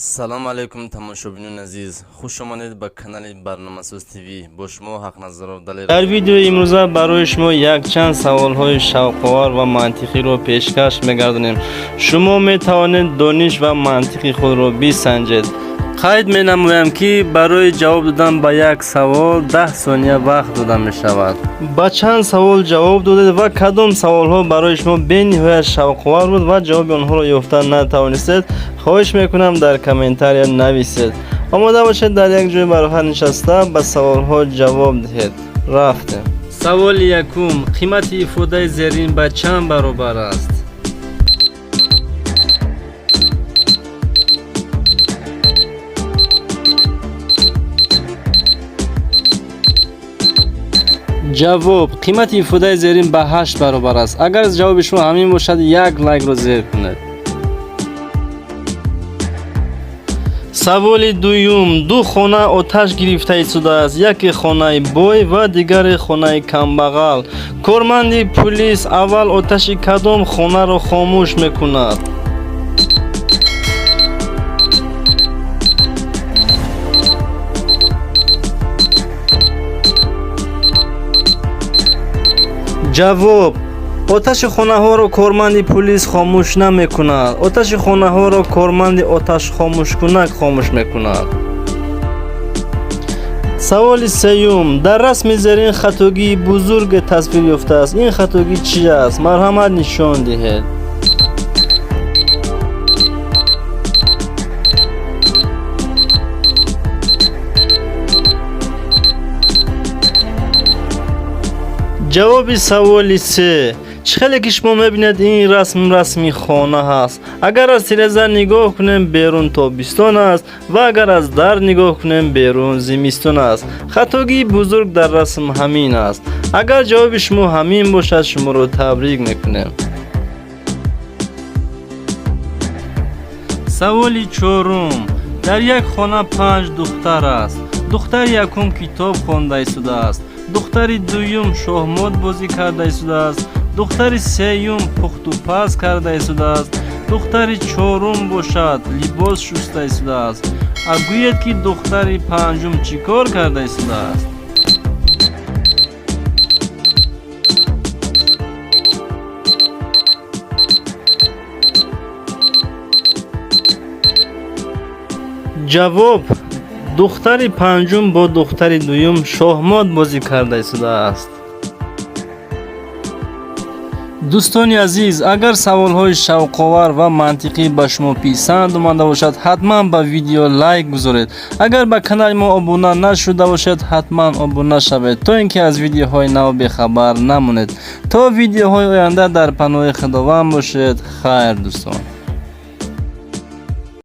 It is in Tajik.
Салом алейкум, тамошобинони азиз, хуш омадед ба канали Барномасоз ТВ. Бо шумо Ҳақназаров Далер. Дар видеои имрӯза барои шумо якчанд саволҳои шавқовар ва мантиқиро пешкаш мегардонем. Шумо метавонед дониш ва мантиқи худро бисанҷед. Қайд менамоям, ки барои ҷавоб додан ба як савол 10 сония вақт дода мешавад. Ба чанд савол ҷавоб додед ва кадом саволҳо барои шумо бениҳоят шавқовар буд ва ҷавоби онҳоро ёфта натавонистед, хоҳиш мекунам, дар комментария нависед. Омода бошед, дар як ҷои бароҳат нишаста ба саволҳо ҷавоб диҳед. Рафтем. Саволи якум: қимати ифодаи зерин ба чанд баробар аст? Ҷавоб: қимати ифодаи зерин ба 8 баробар аст. Агар ҷавоби шумо ҳамин бошад, як лайкро зер кунед. Саволи дуюм: ду хона оташ гирифта истодааст, яке хонаи бой ва дигаре хонаи камбағал. Корманди пулис аввал оташи кадом хонаро хомӯш мекунад? Ҷавоб: оташи хонаҳоро корманди пулис хомӯш намекунад, оташи хонаҳоро корманди оташхомӯшкунак хомӯш мекунад. Саволи сеюм: дар расми зерин хатогии бузурге тасвир ёфтааст. Ин хатогӣ чи аст? Марҳамат, нишон диҳед. Ҷавоби саволи се: чӣ хеле ки шумо мебинед, ин расм расми хона ҳаст. Агар аз тиреза нигоҳ кунем, берун тобистон аст ва агар аз дар нигоҳ кунем, берун зимистон аст. Хатогии бузург дар расм ҳамин аст. Агар ҷавоби шумо ҳамин бошад, шуморо табрик мекунем. Саволи чорум: дар як хона панҷ духтар аст. Духтари якум китоб хонда истодааст, духтари дуюм шоҳмот бозӣ карда истодааст, духтари сеюм пухтупаз карда истодааст, духтари чорум бошад, либос шуста истодааст. А гӯед, ки духтари панҷум чӣ кор карда истодааст? Ҷавоб: духтари панҷум бо духтари дуюм шоҳмот бозӣ карда истодааст. Дӯстони азиз, агар саволҳои шавқовар ва мантиқӣ ба шумо писанд омада бошад, ҳатман ба видео лайк гузоред. Агар ба канали мо обуна нашуда бошед, ҳатман обуна шавед, то ин ки аз видеоҳои нав бехабар намонед. То видеоҳои оянда дар паноҳи Худованд бошед. Хайр, дӯстон.